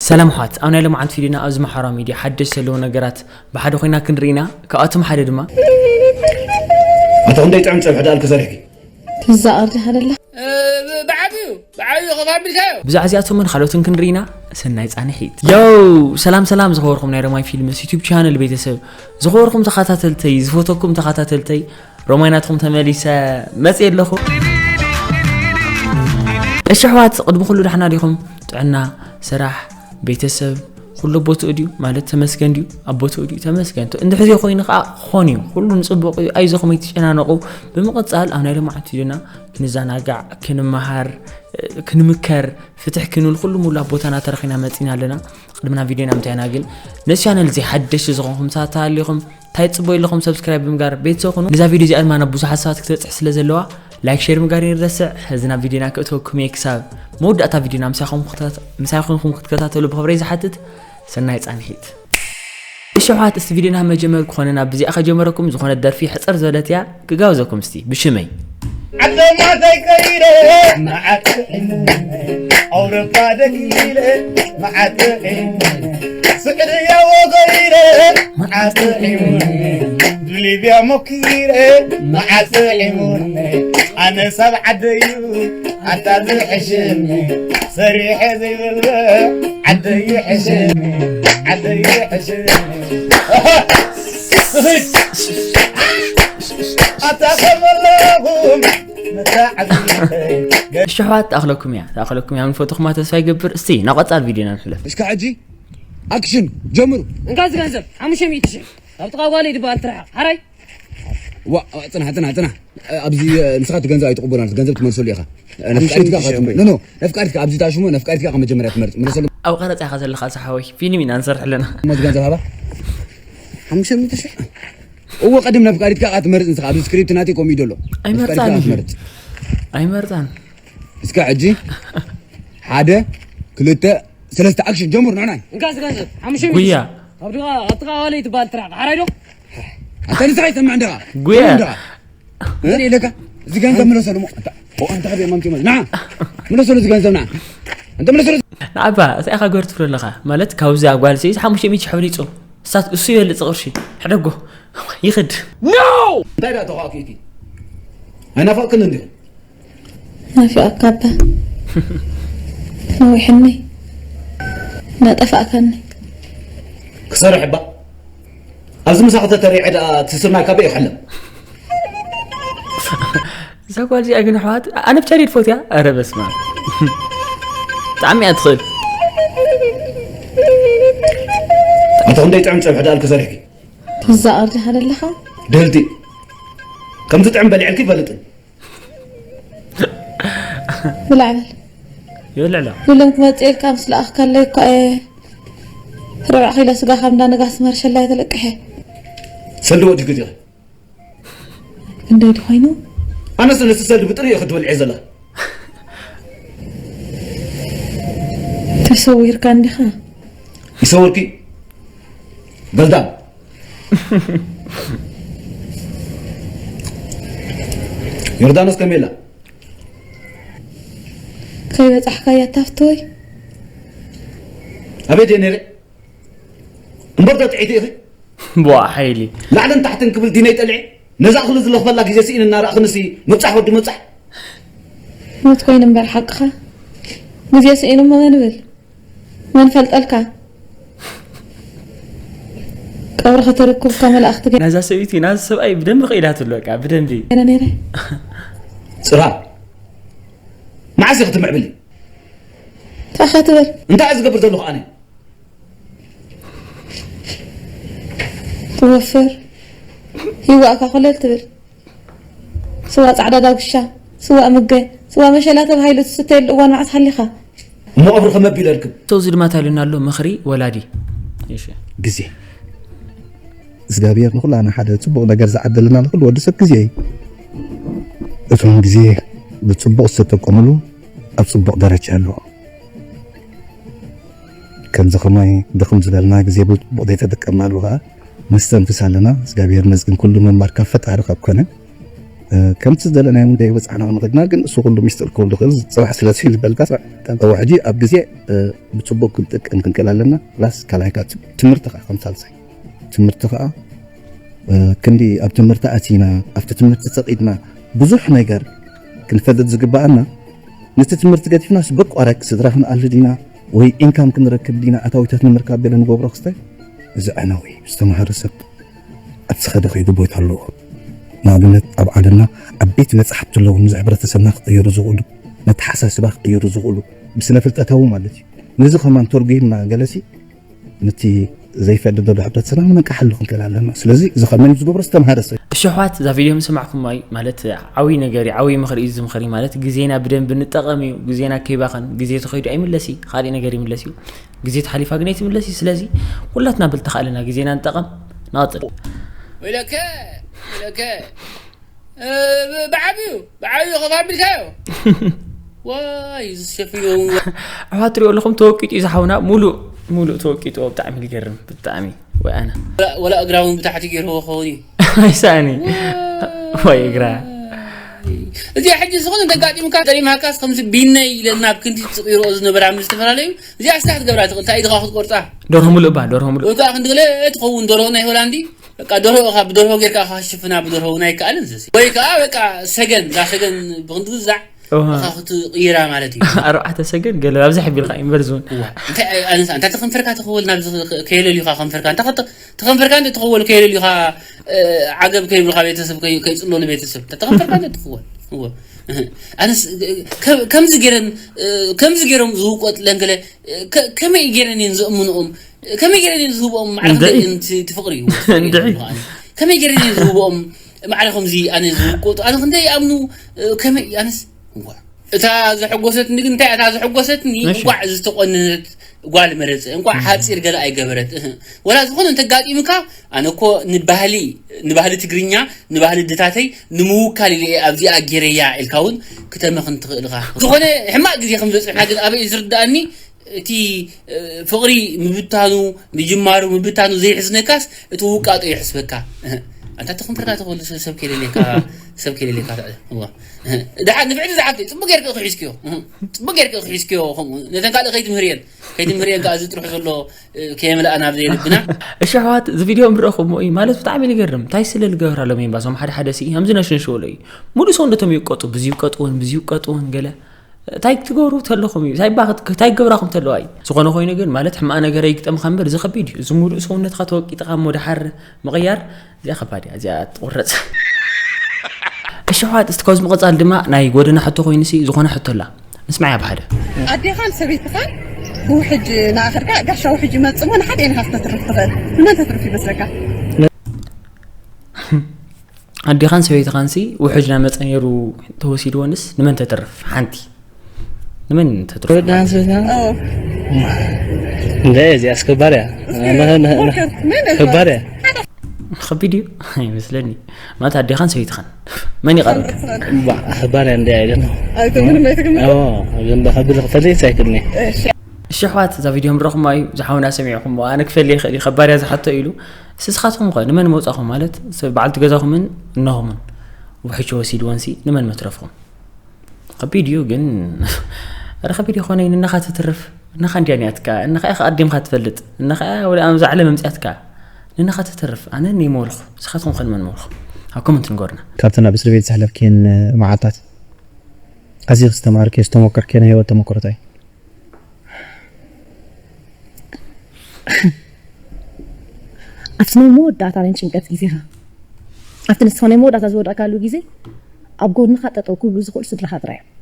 ሰላም ኣሕዋት፣ ኣብ ናይ ሎማዓንቲ ቪድዮና ኣብዚ ማሕበራዊ ሚድያ ሓደሽ ዘለዉ ነገራት ብሓደ ኮይና ክንርኢ ኢና። ካብኣቶም ሓደ ድማ ኣታ ክንደይ ጥዑም ጸብሒ ደኣ ኣልኪ ሰሪሕኪ? ትዛቐር ዲኻ ደላ? ብዓብዩ ብዓብዩ ከፋቢልካዮ። ብዛዕባ እዚኣቶምን ካልኦትን ክንርኢ ኢና። ሰናይ ጻንሒት። ዮው! ሰላም ሰላም ዝኸበርኩም ናይ ሮማይ ፊልምስ ዩቱብ ቻነል ቤተሰብ፣ ዝኸበርኩም ተኸታተልተይ፣ ዝፈተኩም ተኸታተልተይ፣ ሮማይ ናትኩም ተመሊሰ መጽየ ኣለኹ። እሺ ኣሕዋት፣ ቅድሚ ኩሉ ዳሕና ዲኹም? ጥዕና፣ ስራሕ፣ ቤተሰብ ኩሉ ኣብ ቦትኡ ድዩ? ማለት ተመስገን ድዩ? ኣብ ቦትኡ ድዩ? ተመስገን። እንድሕር ዘይኮይኑ ከዓ ክኾን እዩ። ኩሉ ንፅቡቕ እዩ። ኣይዞኹም ኣይትጨናነቑ። ብምቕፃል ኣብ ናይ ሎማዓንቲ ቪድዮና ክንዘናጋዕ፣ ክንመሃር፣ ክንምከር፣ ፍትሕ ክንብል ኩሉ ሙሉ ኣብ ቦታና ተረኺና መፂና ኣለና። ቅድሚ ናብ ቪድዮና ምንታይና ግን ነዚ ቻነል እዚ ሓደሽቲ ዝኾንኩም ሰባት ተሃሊኹም እንታይ ትጽበዩ ኣለኹም? ሰብስክራይብ ብምግባር ቤተሰብ ኩኑ። ነዛ ቪድዮ እዚኣ ድማ ናብ ብዙሓት ሰባት ክትበጽሕ ስለ ዘለዋ ላይክ ሼር ምግባር ይረስዕ። ሕዚ ናብ ቪድዮና ክእተወኩም እየ። ክሳብ መወዳእታ ቪድዮና ምሳይ ኮንኩም ክትከታ- ምሳይ ኮንኩም ክትከታተሉ ብኽብረይ ዝሓትት። ሰናይ ጻንሒት። እሺ ኣሕዋት፣ እስቲ ቪድዮና መጀመር ክኾነና ብዚኣ ከጀመረኩም ዝኾነት ደርፊ ሕጽር ዝበለት እያ። ክጋብዘኩም እስቲ ብሽመይ። ዓለማተይ ከይደ መዓት ጥዒሙኒ ኣውሮፓ ደኪለ መዓት ጥዒሙኒ ስዑድያ ወገይደ መዓት ጥዒሙኒ ብሊብያ ሞኪረ መዓት ጥዒሙኒ ኣነ ሰብ ዓደዩ ኣታ ዝሕሽኒ ሰሪሐ ዘይበልበ ዓደይ ይሕሽኒ ዓደይ ይሕሽኒ ኣታ ከመለኹም መታዓቢተይ እሺ ኣሕዋት፣ ትኣኽለኩም እያ፣ ትኣኽለኩም እያ። ምንፈትኹማ ተስፋ ይገብር። እስቲ ናብ ቀጻል ቪድዮና ንሕለፍ። እስከ ሕጂ ኣክሽን ጀምሩ። እንካ እዚ ገንዘብ ሓሙሽተ ሚእቲ ሽሕ ኣብ ጥቓ ጓለይ ድበሃል ትረሓቕ ሓራይ ዋ ጽናሕ ጽናሕ ጽናሕ ኣብዚ ንስኻ እቲ ገንዘብ ኣይትቕበሎን ገንዘብ ትመልሰሉ ኢኻ ነፍቃሪትካ ኖ ነፍቃሪትካ ኣብዚ ታሽሞ ነፍቃሪትካ ካብ መጀመርያ ትመርጽ ምለሰሉ ኣብ ቀረጻ ኢኻ ዘለኻ ዝሓወይ፣ ፊልም ኢና ንሰርሕ ኣለና። ሞት ገንዘብ ሃባ ሓሙሽተ ሚእቲ ሽሕ እዎ ቀድም ነፍቃሪትካ ካ ትመርጽ ንስኻ ኣብዚ ስክሪፕት ናተይ ከምኡ እዩ ዘሎ ኣይመርጻን ነፍቃሪትካ እዩ። ትመርጽ ኣይመርጻን። እስከ ሕጂ ሓደ ክልተ ሰለስተ ኣክሽን ጀምሩ ንዕናይ እንካ እዚ ገንዘብ ሓሙሽተ ሚእቲ ጉያ። ሽሕ ኣብ ጥቓ ኣብ ጥቓ ጓለይ ትበሃል ትረሓቕ ሓራይ ዶ ኣታ ንስኻ ይሰምዕ እንደኻ ጉያ። እንደኻ ዘር ኢለካ እዚ ገንዘብ ምለሰሉ ሞ ኣታ ኦ ኣንታ ሓደ ማምቲ ና ምለሰሉ እዚ ገንዘብ ና እንተ ምለሰሉ ንዓባ እንታይ ኢኻ ገር ትብሎ ኣለኻ? ማለት ካብዚ ኣጓል ሲ ሓሙሽተ ሚእቲ ሽሕ ኣብሊጹ እሳት እሱ ይበልጽ ቅርሺ ሕደጎ ይኽድ። እንታይ ደኣ ተኻእኪእኪ ኣይናፋቅክን እንዲኹም ናፊቐካ እባ ነዊሕኒ እናጠፋእካኒ ክሰርሕ እባ ኣብዚ ምሳኺ ተተሪዐ ደኣ እቲ ስርናይ ካበይ ይሕለም እዛ ጓል እዚኣ ግን ኣሕዋት ኣነ ብቻ ድየ ትፈትያ? ኣረ በስመ ኣብ ብጣዕሚ እያ ትኽእል። ኣቶ ክንደይ ጥዕም ጸብሒ ደኣልኪ ሰሪሕኪ ትዛቐር ዲኻ ዘለኻ ድህልቲ ከምዚ ጥዕም በሊዕልኪ ይፈልጥን ብላዕበል ይበልዕላ ሉሎም ክመፅእ ኢልካ ምስ ለኣኽካለይ እኳ እየ ርብዕ ኪሎ ስጋ ካብ እንዳ ነጋስ መርሸላይ ተለቅሐ ሰልዲ ወዲኪ ዲኺ ክንደይ ድኾይኑ ኣነስ ነቲ ሰልዲ ብጥሪኡ ክትበልዒ ዘላ ተሰዊርካ እንዲኻ ይሰውርኪ ገልዳም ዮርዳኖስ ከመይ ኢላ ከይበፃሕካያ ታፍተወይ ኣበይ ድየ ነይረ እምበር ተጥዒቲ ኢኺ ብዋ ሓይሊ ላዕልን ታሕትን ክብል ዲነይ ጠልዒ ነዛ እኽሊ ዝለኽፈላ ግዜ ስኢን እናረእኽንሲ ምብፃሕ ወዲ ምብፃሕ ሞት ኮይኑ እምበር ሓቅኻ ግዜ ስኢኑ እሞ መን ብል መን ፈልጠልካ ቀብሪ ከተረክብካ መላእኽቲ ገ- ናዛ ሰበይቲ ናዚ ሰብኣይ ብደንቢ ክኢዳትሉ በቃ ብደንቢ ገይረ ነይረ ፅራ መዓስ ኢኺ ትምዕብሊ ታኻ ትብል እንታይ እየ ዝገብር ዘለኹ ኣነ ትወፍር ይዋእካ ኮለል ትብል ስዋ ፃዕዳ ዳጉሻ ስዋ ምገ ስዋ መሸላ ተባሂሉ ትስተየሉ እዋን መዓስ ሓሊኻ እሞ ቀብሪ ከመቢለልክም ሰው እዚ ድማ ታሉና ኣሎ ምኽሪ ወላዲ እሺ ግዜ እግዚኣብሔር ንኩላና ሓደ ፅቡቅ ነገር ዝዓደልና ንኩሉ ወዲ ሰብ ግዜ እዩ እቶም ግዜ ብፅቡቅ ዝተጠቀምሉ ኣብ ፅቡቅ ደረጃ ኣለዎ ከምዚ ከማይ ድኽም ዝበልና ግዜ ብፅቡቅ ዘይተጠቀምናሉ ከዓ ነስተንፍስ ኣለና እግዚኣብሔር መስግን ኩሉ መማር ካብ ፈጣሪ ካብ ኮነ ከምቲ ዝደለናዮ እውን ከይበፃዕና ንኽድና ግን እሱ ኩሉ ሚስጥር ክህሉ ዝኽእል ፅባሕ ስለዚ ልበልካ ተወሕጂ ኣብ ግዜ ብፅቡቅ ክንጥቀም ክንክእል ኣለና ፕላስ ካልኣይካ ትምህርቲ ከዓ ከም ሳልሳይ ትምህርቲ ከዓ ክንዲ ኣብ ትምህርቲ ኣቲና ኣብቲ ትምህርቲ ፀቂጥና ብዙሕ ነገር ክንፈልጥ ዝግባኣና ነቲ ትምህርቲ ገዲፍናስ በቋረቅ ስድራ ክንኣሊ ዲና ወይ ኢንካም ክንረክብ ዲና ኣታዊታት ንምርካብ ገለ ንገብሮ ክስታይ እዚ ዕነዊ ዝተማሃረ ሰብ ኣብቲ ኸደ ከይዱ ቦታ ኣለዎ ንኣብነት ኣብ ዓለምና ዓበይቲ መፅሓፍቲ ኣለዉ ንዚ ሕብረተሰብና ክቅይሩ ዝኽእሉ ነተሓሳስባ ክቅይሩ ዝኽእሉ ብስነ ፍልጠታዊ ማለት እዩ ነዚ ከማን ተርጉምና ገለሲ ነቲ ዘይፈልጥ ዘሎ ሕብረተሰብና ምንቃሓሉ ክንክእል ኣለና ስለዚ እዚ ካብ መን ዝገብሮ ዝተምሃረ ሰብ እሺ ኣሕዋት እዛ ቪድዮ ምስ ሰማዕኩማ እዩ ማለት ዓብዪ ነገር እዩ ዓብዪ ምኽሪ እዩ እዚ ምኽሪ ማለት ግዜና ብደንቢ ንጠቐም እዩ ግዜና ከይባኸን ግዜ ተኸይዱ ኣይምለስ እዩ ካሊእ ነገር ይምለስ እዩ ግዜ ተሓሊፋ ግን ኣይትምለስ እዩ ስለዚ ኩላትና ብልተኻእለና ግዜና ንጠቐም ንቐፅል ወይለከ ወይለከ ብዓብዩ ብዓብዩ ከፍ ኣቢልካዮ ዋይ ዝሸፍዮ ኣሕዋት ትሪኦ ኣለኹም ተወቂጡ እዩ ዝሓውና ሙሉእ ሙሉእ ተወቂጥዎ ብጣዕሚ ዝገርም ብጣዕሚ ወይ ኣነ ወላ እግራ እውን ብታሕቲ ገይርዎ ክኸውን እዩ ኣይሳኒ ወይ እግራ እዚኣ ሕጂ ዝኾነ ተጋጢምካ ጠሊምካስ ከምዚ ቢነይ ኢለና ኣብ ክንዲ ትፅቂርኦ ዝነበራ ምስ ዝተፈላለዩ እዚኣ ስታ ክትገብራ ትኽእል እንታይ ኢድኻ ክትቆርፃ ደርሆ ሙሉእ ባ ደርሆ ሙሉእ ወይ ከዓ ክንዲ ገለ ትኸውን ደርሆ ናይ ሆላንዲ በቃ ደርሆ ኢኻ ብደርሆ ጌርካ ኢኻ ሽፍና ብደርሆ እውን ኣይከኣልን ዝሲ ወይ ከዓ በቃ ሰገን እዛ ሰገን ብክንዲ ግዛዕ ኢኻ ክትቕይራ ማለት እዩ ኣርባዕተ ሰገን ገለ ኣብዚ ሕቢልካ እዩ እምበር ዝውን እንታይ ኣነሳ እንታይ ተኸንፈርካ ትኽውል ናብ ከየለልዩኻ ከንፈርካ እንታይ ተኸንፈርካ እንተ ትኽወል ከየለልዩኻ ዓገብ ከይብልካ ቤተሰብ ከይፅሎ ንቤተሰብ ተኸንፈርካ እንተ ትኽወል ኣነስ ከምዚ ገይረን ከምዚ ገይሮም ዝውቆጥለን ገለ ከመይ ገይረን እየን ዘእምንኦም ከመይ ገይረን እየን ዝህብኦም ማዕረ ትፍቕሪ እዩ ከመይ ገይረን እየን ዝህብኦም ማዕረ ከምዚ ኣነ ዝውቆጡ ኣነ ክንደይ ይኣምኑ ከመይ ኣነስ እታ ዘሐጎሰትኒ ግን እንታይ እታ ዘሐጎሰትኒ እንቋዕ ዝተቆነነት ጓል መረፀ እንቋዕ ሓፂር ገለ ኣይገበረት ወላ ዝኾነ እንተጋጢምካ ኣነ እኮ ንባህሊ ንባህሊ ትግርኛ ንባህሊ ድታተይ ንምውካል ኢለ ኣብዚኣ ጌረያ ኢልካ እውን ክተመኽን ትኽእል ኢኻ ዝኾነ ሕማቅ ግዜ ከም ዘፅንሓ ግን ኣበይ ዝርዳእኒ እቲ ፍቕሪ ምብታኑ ምጅማሩ ምብታኑ ዘይሕዝነካስ እቲ ውቃጦ ይሕስበካ ኣንታ ተኽንፍርካ ተኽእሉ ሰብ ከይደልየካ ሰብ ከይደልየካ ትዕለ እዋ ድሓር ንፍዕቲ ዝሓፍተይ ፅቡቅ ጌርክ ክሒዝክዮ ፅቡቅ ጌርክ ክሒዝክዮ ከምኡ ነተን ካልእ ከይትምህርየን ከይትምህርየን ከዓ እዚ ጥርሑ ዘሎ ከየምልኣ ናብ ዘይልብና እሺ ኣሕዋት እዚ ቪድዮ ምረእኹሞ እዩ ማለት ብጣዕሚ ልገርም እንታይ ስለ ልገብር ኣሎም እምባ ሶም ሓደ ሓደ ስኢ ከምዚ ነሽንሽወሎ እዩ ሙሉእ ሰው እንደቶም ይውቀጡ ብዚ ይውቀጥውን ብዚ ይውቀጥውን ገለ እንታይ ትገብሩ ተለኹም እዩ እንታይ ባ እንታይ ገብራኹም ተለዋ እዩ ዝኾነ ኮይኑ ግን ማለት ሕማቕ ነገር ኣይግጠምካ እምበር እዚ ከቢድ እዩ እዚ ሙሉእ ሰውነትካ ተወቂጥካ እሞ ድሓር ምቕያር እዚኣ ከባድ እያ እዚኣ ትቑረፅ እሺ ኣሕዋት እስቲ ካብዚ ምቕፃል ድማ ናይ ጎደና ሕቶ ኮይኑሲ ዝኾነ ሕቶ ኣላ ንስማዕያ ብሓደ ኣዴኻን ሰበይትኻን ብውሕጅ ንኣኸድካ ጋሻ ውሕጅ ይመፅእ እሞ ንሓደ ኢኻ ክተትርፍ ትኽእል ንመን ተትርፍ ይመስለካ ኣዴኻን ሰበይትኻንሲ ውሕጅ ናመፀ ነይሩ ተወሲድወንስ ንመን ተትርፍ ሓንቲ ንመን ተትርፍ እንደ እዚ ኣስከባሪ እያ ከባሪ እያ ከቢድ እዩ ኣይመስለኒ ማለት ኣዴኻን ሰበይትኻን መን ይቐርብ ከባሪ እንደ ኣይደለ ግን ከቢድ ክፈልጥ ኣይክእልኒ እሺ ኣሕዋት እዛ ቪድዮ ምረኹማ እዩ ዝሓውና ሰሚዕኹም ኣነ ክፈልየ ይኽእል እዩ ከባርያ ዝሓቶ ኢሉ ስስኻትኩም ኸ ንመን መውፃኹም ማለት ሰብ በዓልቲ ገዛኹምን እነኹምን ውሕጅ ወሲድወንሲ ንመን መትረፍኹም ከቢድ እዩ ግን ረ ከቢድ ይኾነ ንነኻ ትትርፍ እነኻ እንዲያ ኒያትካ እነኻ ኢኻ ኣዲምካ ትፈልጥ እነኻ ወደ ኣምዛ ዓለም መምፅያትካ ንነኻ ትትርፍ ኣነ ንይመልኹ ንስኻትኩም ከ ንመን መልኹ ኣብ ኮመንት ንገሩና ካብተን ኣብ እስር ቤት ዘሕለፍክየን መዓልታት ኣዚኺ ዝተማሃርክዮ ዝተሞከርክዮ ናይ ህይወት ተሞክሮታይ ኣብቲ ናይ መወዳእታ ናይ ጭንቀት ግዜኻ ኣብቲ ንስኻ ናይ መወዳእታ ዝወደቕካሉ ግዜ ኣብ ጎንኻ ጠጠው ክብሉ ዝኽእሉ ስድራኻ ጥራይ እዮም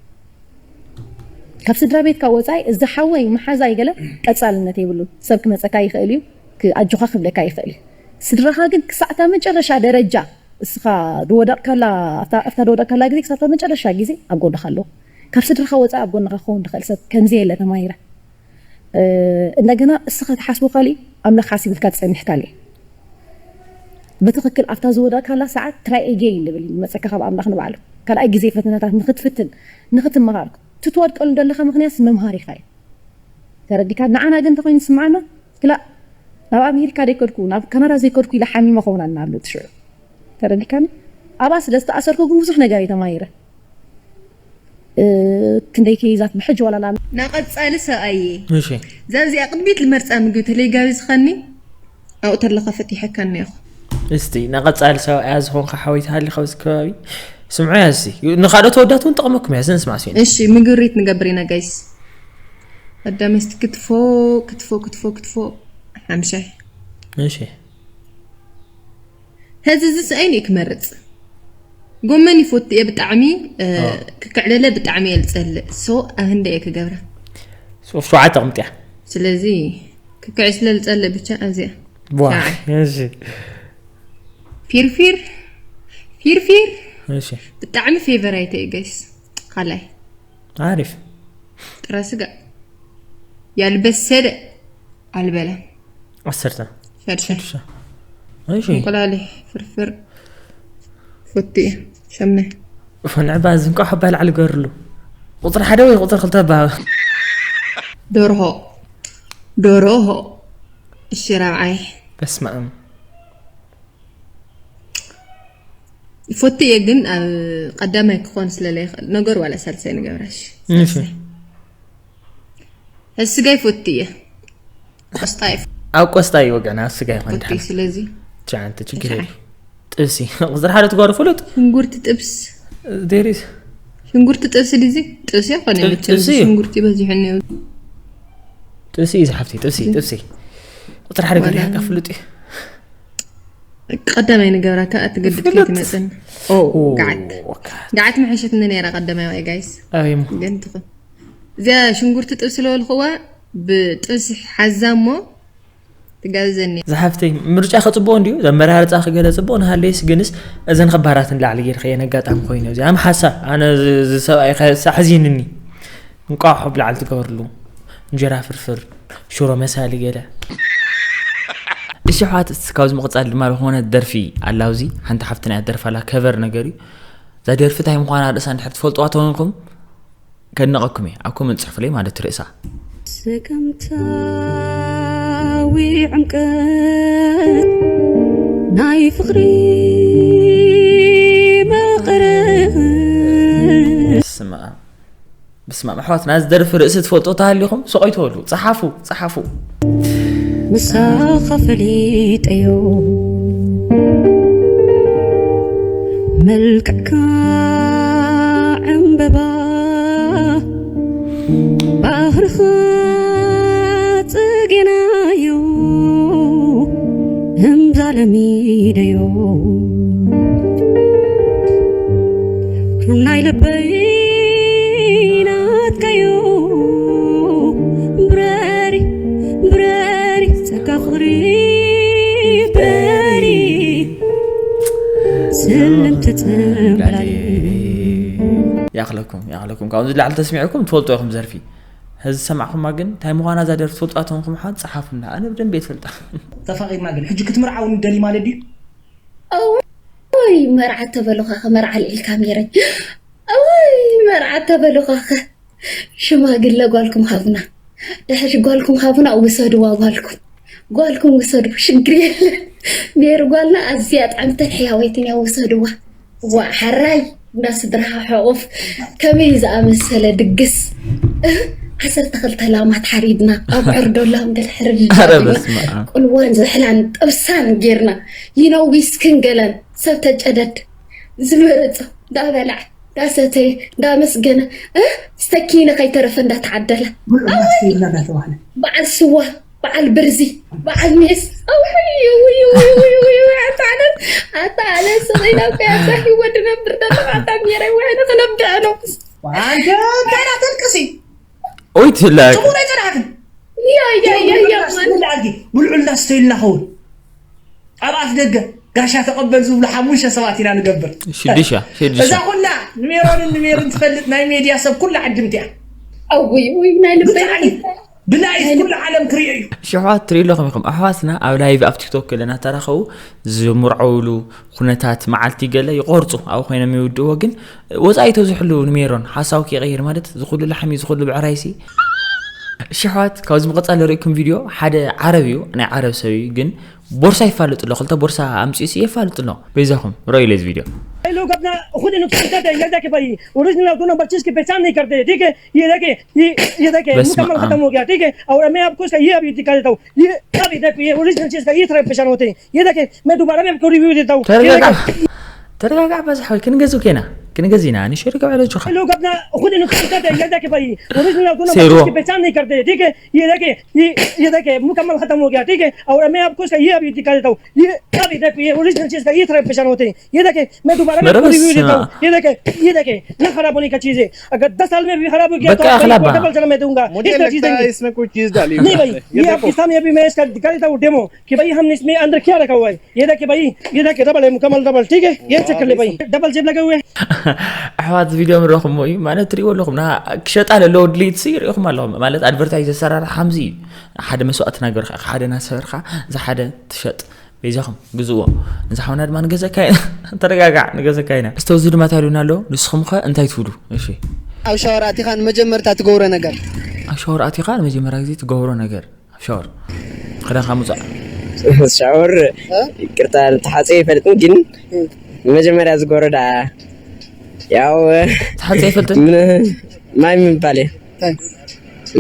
ካብ ስድራ ቤትካ ወፃኢ እዚ ሓወይ መሓዛይ ገለ ቀፃልነት የብሉን ሰብ ክመፀካ ይኽእል እዩ ኣጆኻ ክብለካ ይኽእል እዩ ስድራኻ ግን ክሳዕታ መጨረሻ ደረጃ እስኻ ዝወደቕካላ ኣብታ ዝወደቕካላ ግዜ ክሳብ መጨረሻ ግዜ ኣብ ጎንኻ ኣለኹ ካብ ስድራኻ ወፃኢ ኣብ ጎንኻ ክኸውን ዝኽእል ሰብ ከምዘየለ ተማሂረ እንደገና እስኻ ትሓስቦ ካሊእ ኣምላኽ ሓሲብልካ ትፀንሕ ካሊእ ብትኽክል ኣብታ ዝወደቕካላ ሰዓት ትራይ ኤጌን ዝብል ይመፀካ ካብ ኣምላኽ ንባዕሉ ካልኣይ ግዜ ፈተናታት ንክትፍትን ንክትመሃር ትትወድቀሉ ዘለኻ ምክንያት መምሃሪኻ እዩ ተረዲካ ንዓና ግን እንተኮይኑ ዝስምዓና ክላእ ናብ ኣሜሪካ ዘይከድኩ ናብ ካናዳ ዘይከድኩ ኢለ ሓሚመ ከውን ኣናብለት ሽዑ ተረዲካኒ ኣብኣ ስለ ዝተኣሰርኩ ግን ብዙሕ ነገር እየ ተማሂረ። ክንደይ ከይዛት ብሕጂ ዋላላ። ናቐጻሊ ሰብኣየ እሺ ዛዚኣ ቅድሚት ልመርጻ ምግቢ ተለይጋቢ ዝኸኒ ኣብኡ ተለኻ ፈቲሐካ እኒኹ። እስቲ ናቐጻሊ ሰብኣያ ዝኾንካ ሓወይቲ ሃሊ ካብዚ ከባቢ ስምዑ ያዚ ንኻልኦት ወዳት እውን ጠቕመኩም እያ ዝንስማዕ ሲን እሺ ምግሪት ንገብር ኢና ጋይስ። ኣዳመስቲ ክትፎ ክትፎ ክትፎ ክትፎ ሓምሻይ እሺ ሕዚ እዚ ስኣይን እየ ክመርፅ። ጎመን ይፎት እየ ብጣዕሚ። ክክዕለለ ብጣዕሚ እየ ዝፀልእ። ሶ ኣብ ህንደ እየ ክገብራ። ሶፍ ሸውዓተ ቅምጥያ ስለዚ ክክዕ ስለ ዝፀልእ ብቻ ኣብዚኣ ዋ እሺ ፊርፊር ፊርፊር እሺ ብጣዕሚ ፌቨራይት እዩ ጋይስ። ካልኣይ ዓሪፍ ጥረ ስጋ ያልበሰለ ኣልበላን። ዓሰርተ ሸድሻይ እሺ እንቁላሊሕ ፍርፍር ፎቲ እየ። ሸምናይ ንዕባ እዚ እንቋ ሓባ ላዕሊ ገርሉ ቁፅሪ ሓደ ወይ ቁፅሪ ክልተ ባ ደርሆ ደርሆ እሺ ራብዓይ በስመ ኣብ ፎቲ እየ ግን ኣብ ቀዳማይ ክኾን ስለለይኽእል ነገሩ ዋላ ሳልሳይ ንገብራሽ እሺ ስጋይ ፎቲ እየ ቆስጣ እየ ኣብ ቆስጣ እዩ ወገን ኣብ ስጋ ይኾን ፎቲ ድሓን ስለዚ ትሽዓንተ ችግር የለ ጥብሲ ቁፅሪ ሓደ ትጓሩ ፍሉጥ ሽንጉርቲ ጥብስ ዴሪስ ሽንጉርቲ ጥብሲ ድዚ ጥብሲ ይኾነ ጥብ- መቸም ጥብሲ እዩ። ሽንጉርቲ በዚሑ እኒኦ ጥብሲ እዩ ዝሓፍቲ ጥብሲ ጥብሲ ቁፅሪ ሓደ ገሪካ ፍሉጥ እዩ ቀዳማይ ንገብራ ከዓ ትግድድ ፍሉጥ። ከይትመፅን ኦ ኦ፣ ገዓት ኦካ። ገዓት መሐሸትኒ ነይራ ቀዳማይ ዋይ ጋይስ ኣበይ እሞ ግን ትኹን እዚኣ ሽንጉርቲ ጥብሲ ለበልክዋ ብጥብሲ ሓዛ እሞ ትጋብዘኒ ዝሓፍተይ ምርጫ ከፅብቆ እንድዩ ዘመራርፃ ክገለ ፅቡቅ ንሃለይስ ግንስ እዘን ክባራት ንላዕሊ ጌርካ የን ኣጋጣሚ ኮይኑ እዚ ኣም ሓሳብ ኣነ እዚ ሰብኣይ ኣሕዚንኒ እንቋሖ ብላዕሊ ትገብርሉ እንጀራ ፍርፍር ሽሮ መሳሊ ገለ እሺ ኣሕዋት እስቲ ካብዚ ምቕፃል ድማ ዝኾነ ደርፊ ኣላውዚ ሓንቲ ሓፍትና እያ ደርፋ ኣላ ከቨር ነገር እዩ እዛ ደርፊ እንታይ ምዃና ርእሳ እንድሕር ትፈልጥዋ ተኾንኩም ከድንቐኩም እየ ኣብ ኮመንት ፅሕፉለይ ማለት ርእሳ ስክምታዊ ዕምቀት ናይ ፍቕሪ መቐረት ስማ ብስማ ኣሕዋትና እዚ ደርፊ ርእሲ ትፈልጦ ተሃሊኹም ስቕ ኣይትበሉ ፀሓፉ ፀሓፉ ምሳኻ ፈሊጠዮ መልክዕካ ዕምበባ ባህርኻ ጽጌናዮ እምዛለሚደዮ ናይ ልበይ ናትካዮ ብረሪ ብረሪ ጸጋ ፍቕሪ በሪ ስልምቲ ጽምብላሊ ይኣኽለኩም ይኣኽለኩም ካብዚ ላዕሊ ተስሚዕኩም ትፈልጡ ኢኹም ዘርፊ ሕዚ ዝሰማዕኹማ ግን እንታይ ምዃና እዛ ደርፊ ትፈልጡ ኣተንኩም ሓን ጸሓፉና ኣነ ብደንብ እየ ትፈልጣ ተፋቒርና ግን ሕጂ ክትምርዓው ንደሊ ማለት ድዩ? እወይ መርዓት ተበሉኻኸ መርዓ ልዒልካ ሜረይ እወይ መርዓት ተበሉኻኸ ሽማግለ ጓልኩም ሃቡና ድሕሪ ጓልኩም ሃቡና ውሰድዋ ጓልኩም ጓልኩም ውሰዱ ሽግር የለን ሜሪ ጓልና ኣዝያ ጥዕምትን ሕያወይትን እያ ውሰድዋ ዋ ሓራይ እንዳ ስድራኻ ሕቑፍ ከመይ ዝኣመሰለ ድግስ ዓሰርተ ክልተ ላማት ሓሪድና ኣብ ዕርዶላም ገለ ሕርድ ኧረ በስመ ኣብ። ቁልዋን ዝሕላን ጥብሳን ጌርና ይነዊስክን ገለን ሰብ ተጨደድ ዝመረፆ እንዳበላዕ እንዳሰተየ እንዳመስገነ እ ስተኪነ ከይተረፈ እንዳተዓደለ ብልዑ ማስተይልና እንዳተባህለ በዓል ስዋ በዓል ብርዚ በዓል ሜስ ኣውሕይ ውይ ውይ ውይ ውይ ውይ ኣታ ኣነ ኣታ ኣነ ስቕ ኢላ እኮ እያ እዛ ህይወት ድነብር ዘለኹ ኣታ ሜረይ ውሕነ ክነብዕ ነው ኣንተ እንታይ ተልቅሲ ኦይ ትላቅ ጥሙር ኣይጸናሕክን ያ ያ ያ ያ ብልዑ እንዳስተይልና ኸውን ኣብ ኣፍ ደገ ጋሻ ተቐበል ዝብሉ ሓሙሽተ ሰባት ኢና ንገብር ሽዱሻ እዛ ሽዱሻ ኩላ ንሜሮንን ንሜርን ትፈልጥ ናይ ሜድያ ሰብ ኩላ ዕድምቲ እያ ኣውይ ውይ ናይ ልበይ ብጣዕሚ ብላይፍ ኩሉ ዓለም ክሪኦ እዩ ሽሕዋት ትርኢ ኣለኹም ኢኹም ኣሕዋትና ኣብ ላይቭ ኣብ ቲክቶክ ገለ እናተራኸቡ ዝምርዓውሉ ኩነታት መዓልቲ ገለ ይቆርፁ ኣብኡ ኮይኖም ይውድእዎ ግን ወፃኢ ተዝሕሉ ንሜሮን ሓሳቡ ከይቀይር ማለት ዝኩሉ ላሕሚ ዝኩሉ ብዕራይሲ ሽሕዋት ካብዚ ምቐፃል ርኢኩም ቪድዮ ሓደ ዓረብ እዩ ናይ ዓረብ ሰብ እዩ ግን ቦርሳ ይፋለጥ ኣሎ ክልተ ቦርሳ ኣምፅኡ ሲ የፋልጥ ኣሎ በይዛኹም ረእዩለ እዚ ቪድዮ ये लोग अपना खुद नुकसान करते हैं। ये देखे भाई, ओरिजिनल दोनों बच्चे इसकी पहचान नहीं करते, ठीक है? ये देखे, ये ये देखे, በስመ मुकम्मल አብ። खत्म हो गया, ठीक है? और मैं आपको इसका ये अभी दिखा देता हूँ। ये अभी देखो, ये ओरिजिनल चीज का ये तरह पहचान होते हैं। ये देखे, मैं दोबारा भी आपको रिव्यू देता हूँ। ये ተረጋጋ። देखे, ተረጋጋ። በዛ ሓወይ ክንገዝእ ከይና ክንገዝእ ኢና። ንሽሪ ካብ ዕለቱ ኻ ये लोग अपना खुद नुकसान करते हैं। ये देखे भाई, ओरिजिनल दोनों सेरो। बच्चे इसकी पहचान नहीं करते, ठीक है? ये देखे, ये ये देखे, मुकम्मल खत्म हो गया, ठीक है? और मैं आपको इसका ये अभी दिखा देता हूँ। ये अभी देखो, ये ओरिजिनल चीज का ये तरह पहचान होते हैं। ये देखे, मैं दोबारा भी आपको बराबर रिव्यू देता सुना। हूँ। ये देखे, ये देखे, ना खराब होने का चीज है। अगर दस साल में भी खराब हो गया तो बका आप भाई अखलाबा। को डबल चला मैं दूंगा। मुझे ऐसा चीज लगता है देंगे। इसमें कुछ चीज डाली नहीं हुई भाई, है। ये ये आपके देखो, सामने अभी मैं इसका दिखा देता हूँ डेमो कि भाई हमने इसमें अंदर क्या रखा हुआ है। ये देखिए भाई, ये देखिए डबल है, मुकम्मल डबल, ठीक है? ये चेक कर ले भाई, डबल जेब लगे हुए हैं। ኣሕዋት ቪድዮ ምረኹሞ እዩ ማለት ትሪእዎ ኣለኹም ና ክሸጣ ለለዎ ድሌት ሲ ይሪእኹም ኣለኹም ማለት ኣድቨርታይዝ ኣሰራርሓ ሓምዚ እዩ። ሓደ መስዋእቲ ናገርካ ሓደ ናሰርካ እዚ ሓደ ትሸጥ ቤዛኹም ግዝዎ። ንዚ ሓውና ድማ ንገዘካ ኢና። ተረጋጋዕ ንገዘካ ኢና። እስተ እዚ ድማ ታሉና ኣሎ። ንስኹም ኸ እንታይ ትብሉ? እሺ። ኣብ ሻወር ኣቲኻ ንመጀመርታ ትገብሮ ነገር? ኣብ ሻወር ኣቲኻ ንመጀመርያ ግዜ ትገብሮ ነገር? ኣብ ሻወር ክዳንካ ምጻእ። ሻወር ይቅርታ ተሓፂ ይፈልጥን ግን መጀመርያ ዝጎረዳ ያው ተሓፂ ይፈልጥን? ምን ማይ ምባል እየ።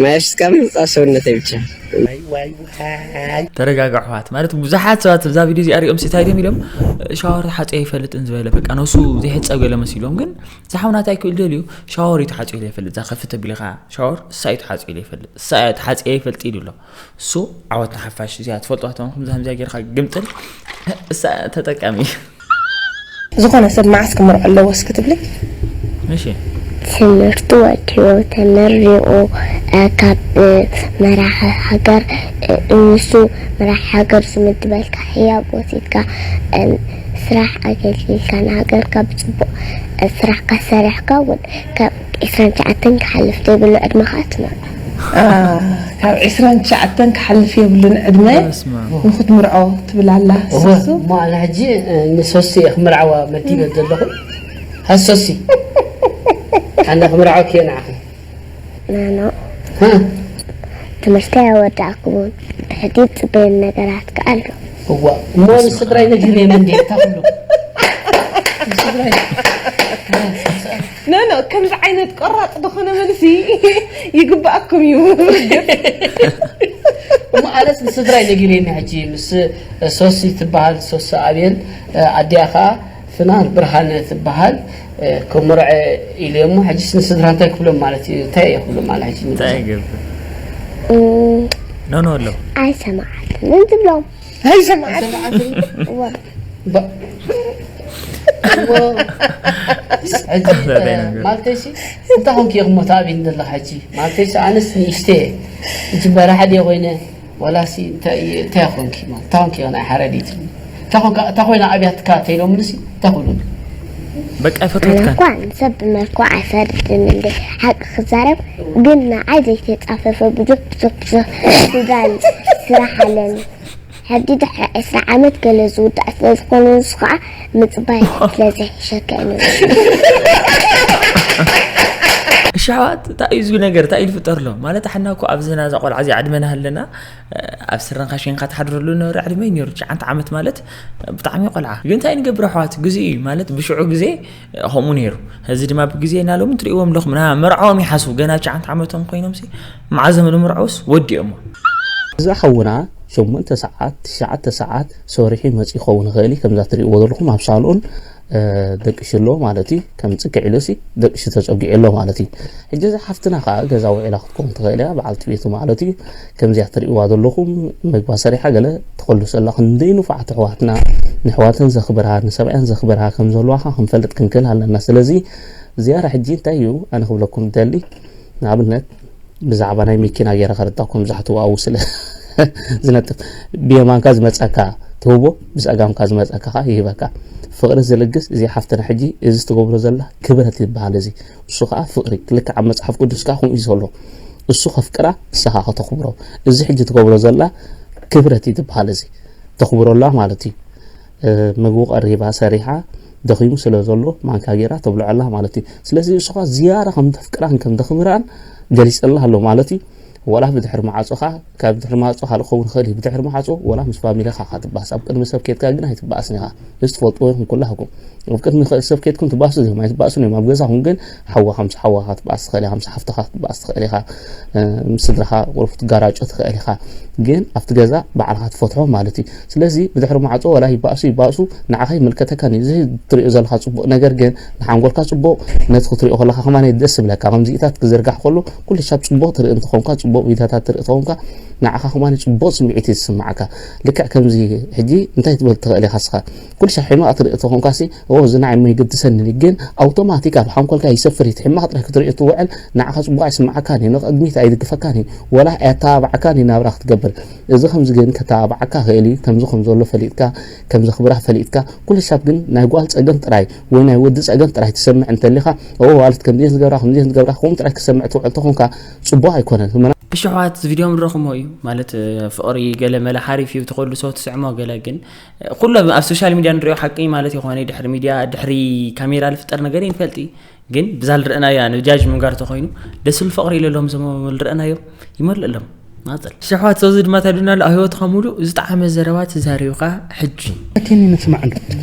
ማይ ኣፍሲስካ ምምፃእ ሰውነተይ ብቻ። ተረጋጋ ኣሕዋት ማለት ብዙሓት ሰባት እዛ ቪድዮ እዚኣ ሪኦም ሲታይ ድም ኢሎም ሻወር ተሓፂ ኣይፈልጥን ዝበለ በቃ ነሱ ዘይሕፀብ ገለ መሲሎም ግን ዝሓውናት ኣይክእል ደልዩ ሻወር እዩ ተሓፂ ኢለ ይፈልጥ እዛ ከፍት ተቢልካ ሻወር እሳ እዩ ተሓፂ ኢለ ይፈልጥ እሳ ተሓፂ ይፈልጥ ኢሉ ኣሎ እሱ ዓወት ንሓፋሽ እዚኣ ትፈልጥዋ ተኾንኩም ዛምዚያ ጌርካ ግምጥል እሳ ተጠቃሚ ዝኾነ ሰብ መዓስ ክምርዖ ኣለዎ እስኪ ትብሊ? እሺ ትምህርቱ ወዲኡ ተመሪቑ ካብ መራሒ ሃገር ንሱ መራሒ ሃገር ዝምድበልካ ህያብ ወሲድካ ስራሕ ኣገልጊልካ ንሃገርካ ብፅቡቕ ስራሕካ ሰሪሕካ እውን ካብ ዒስራን ትሽዓተን ክሓልፍ ዘይብሉ ዕድመኻ ትመርዖ። ካብ ዒስራን ትሽዓተን ክሓልፍ የብሉን ዕድመ ንክትምርዖ ትብል ኣላ። እሞ ኣነ ሕጂ ንሶሲ እየ ክምርዓዋ መዲበ ዘለኹ። ሃሶሲ ኣነ ክምርዓወኪ እየ ንዓኺ። ናኖ ትምህርቲ ኣወዳእኩ እውን ብሕጂ ዝፅበየኒ ነገራት ከኣ ኣሎ። እዋ እሞ ንስድራይ ነጊረዮም እንዴ እታ ኩሉ ኖ ኖ ከምዚ ዓይነት ቆራፅ ዝኾነ መልሲ ይግባኣኩም እዩ። እሞ ኣነስ ንስድራይ ነጊረኒ ሕጂ ምስ ሶሲ ትበሃል ሶሲ ኣብየን ኣዲኣ ከዓ ፍናን ብርሃነ ትበሃል ክምርዐ ኢለ እሞ ሕጂስ ንስድራ እንታይ ክብሎም ማለት እዩ እንታይ እየ ክብሎም ማለት ሕጂ እንታይ ይገብር ኖ ኖ ኣሎ ኣይሰማዓትን እንትብሎም ኣይሰማዓት ማለተይሲ እንታይ ኮንኪ ኢኹም ተኣብይኒ ዘለኻ ሕጂ ማለተይሲ ኣነስ ንእሽተ እየ ሕጂ በራሓ ድየ ኮይነ ወላሲ እንታይ እንታይ ኮንኪ ማለት እንታይ ኮንኪ ናይ ሓረዲት እንታይ ኮይና ኣብያትካ ተይሎምንሲ እንታይ ክብሉኒ በቃ ኣነ ይፈትወትካ እኳ ንሰብ ብመልክዑ ኣይፈርድን እንደ ሓቂ ክዛረብ ግን ንዓይ ዘይተፃፈፈ ብዙሕ ብዙሕ ብዙሕ ስራን ስራሕ ኣለኒ ሕጂ ድሕሪ ዕስራ ዓመት ገለ ዝውዳእ ስለ ዝኾነ ንሱ ከዓ ምፅባይ ስለ ዘሕሸካ እዩ እሻዋት እንታይ እዩ ዝብል ነገር እንታይ እዩ ዝፍጠር ኣሎ ማለት ኣሕና እኮ ኣብዚ ናዛ ቆልዓ እዚ ዕድመና ኣለና ኣብ ስረን ካሽንካ ትሓድረሉ ነበረ ዕድመ እዩ ነይሩ ትሽዓንተ ዓመት ማለት ብጣዕሚ ቆልዓ ግን እንታይ ንገብር ኣሕዋት ግዜ እዩ ማለት ብሽዑ ግዜ ከምኡ ነይሩ እዚ ድማ ብግዜ እና ሎሚ ትሪእዎም ኣለኹም ና መርዓዎም ይሓስቡ ገና ትሽዓንተ ዓመቶም ኮይኖም ሲ መዓዘም ንምርዓውስ ወዲኦሞ እዛ ሓውና ሸሞንተ ሰዓት ትሽዓተ ሰዓት ሰሪሑ መፂኡ ክኸውን ይኽእል እዩ ከምዛ ትሪእዎ ዘለኹም ኣብ ሳሎን ደቂሹ ኣሎ ማለት እዩ ከም ፅግዕ ኢሉ ሲ ደቂሹ ተፀጊዑ ኣሎ ማለት እዩ ሕጂ እዛ ሓፍትና ከዓ ገዛ ውዒላ ክትከውን ትኽእል እያ በዓልቲ ቤቱ ማለት እዩ ከምዚኣ ትሪእዋ ዘለኹም ምግባ ሰሪሓ ገለ ትኸሉ ሰላ ክንደይ ንፉዓት ኣሕዋትና ንኣሕዋተን ዘኽብራ ንሰብኣያን ዘኽብራ ከም ዘለዋ ከዓ ክንፈልጥ ክንክእል ኣለና ስለዚ ዝያዳ ሕጂ እንታይ እዩ ኣነ ክብለኩም ደሊ ንኣብነት ብዛዕባ ናይ መኪና ገይረ ከረዳኩም ዛሕትዋ ኣብኡ ስለ ዝነጥፍ ብየማንካ ዝመፀካ ትህቦ ብፀጋምካ ዝመፀካ ከዓ ይህበካ ፍቅሪ ዝልግስ እዚ ሓፍትና ሕጂ እዚ ትገብሮ ዘላ ክብረት ይበሃል እዚ እሱ ከዓ ፍቅሪ ልክዕ ኣብ መፅሓፍ ቅዱስ ከዓ ከምኡ እዩ ዘሎ እሱ ከፍቅራ ንስኻ ከተኽብሮ እዚ ሕጂ ትገብሮ ዘላ ክብረት እዩ ዝበሃል እዚ ተኽብረላ ማለት እዩ ምግቡ ቀሪባ ሰሪሓ ደኺሙ ስለ ዘሎ ማንካ ገይራ ተብልዐላ ማለት እዩ ስለዚ ንስኻ ዝያዳ ከም ተፍቅራን ከም ተኽብራን ገሊፀላ ኣሎ ማለት እዩ ወላ ብድሕሪ ማዕጾኻ፣ ካብ ድሕሪ ማዕጾ ካልእ ክኸውን ይኽእል እዩ። ብድሕሪ ማዕጾ ወላ ምስ ፋሚሊኻ ኢኻ ትባኣስ። ኣብ ቅድሚ ሰብ ኬድካ ግን ኣይትባኣስን ኢኻ። እዚ ትፈልጥዎ ኢኹም ኩላህኩም። ኣብ ቅድሚ ኸ-፣ ሰብ ኬድኩም ትባኣሱ እዮም፣ ኣይትባኣሱን እዮም። ኣብ ገዛኹም ግን ሓዋ፣ ከምዚ ሓዋኻ ክትባኣስ ትኽእል ኢኻ፣ ከምዚ ሓፍትኻ ክትባኣስ ትኽእል ኢኻ፣ እ፣ ምስ ስድራኻ ቁሩብ ክትጋራጮ ትኽእል ኢኻ። ግን ኣብቲ ገዛ ባዕልኻ ትፈትሖ ማለት እዩ። ስለዚ ብድሕሪ ማዕጾ ወላ ይባእሱ ይባእሱ፣ ንዓኻ ይምልከተካን እዩ። እዚ ትሪኦ ዘለኻ ጽቡቕ ነገር ግን ንሓንጎልካ ጽቡቕ፣ ነቲ ክትሪኦ ከለኻ ከማን ደስ ዝብለካ። ከምዚታት ክዝርጋሕ ከሎ ኩሉ ሻብ ጽቡቕ ትርኢ እንተኾንካ፣ ጽቡቕ ቪድዮታት ትርኢ እንተኾንካ፣ ንዓኻ ከማን ጽቡቕ ስምዒት እዩ ዝስምዓካ። ልክዕ ከምዚ ሕጂ እንታይ ትብል ትኽእል ኢኻ ንስኻ? ኩሉ ሻብ ሕማቕ ትርኢ እንተኾንካ ሲ፣ "ኦ፣ እዚ ንዓይ እሞ ይግድሰኒ" ግን ኣውቶማቲክ ኣብ ሓንጎልካ ይሰፍር እዩ። እቲ ሕማቕ ጥራይ ክትሪኦ ትውዕል፣ ንዓኻ ጽቡቕ ኣይስምዓካን እዩ፣ ንቕድሚት ኣይድግፈካን እዩ፣ ወላ ኣየተባብዓካን እዩ ናብራ ክትገብር። እዚ ከምዚ ግን ከተባብዓካ ይኽእል እዩ። ከምዚ ከም ዘሎ ፈሊጥካ፣ ከም ዘኽብራ ፈሊጥካ፣ ኩሉ ሻብ ግን ናይ ጓል ጸገም ጥራይ ወይ ናይ ወዲ ጸገም ጥራይ ትሰምዕ እንተሊኻ፣ "ኦ፣ ዋልት ከምዚ ዝገብራ፣ ከምዚ ዝገብራ" ከምኡ ጥራይ ክሰምዕ ትውዕል ተኾንካ፣ ጽቡቕ ኣይኮነን። እሺ ኣሕዋት፣ እዚ ቪድዮ ምድረኹሞ እዩ ማለት፣ እ፣ ፍቕሪ ገለ መለ ሓሪፍ እዩ፣ ተኸሉ ሰው ትስዕሞ ገለ ግን፣ እ፣ ኩሉ ኣብ ሶሻል ሚድያ ንሪኦ ሓቂ ማለት ይኾነ ድሕሪ ሚድያ፣ ድሕሪ ካሜራ ልፍጠር ነገር ይንፈልጥ እዩ። ግን ብዛ ልረአናያ ንጃጅ ምንጋር ተኾይኑ፣ ደስ ዝብል ፍቕሪ ኢለሎም ዘመ-፣ ልረአናዮ ይመልእ ኣሎም። ማፀል። እሺ ኣሕዋት፣ ሰው እዚ ድማ ታድና ኣሎ፣ ኣብ ህይወትኻ ሙሉእ ዝጠዓመ ዘረባ ተዛሪብካ ሕጂ። ተኒ ንስማዕ እንዶ።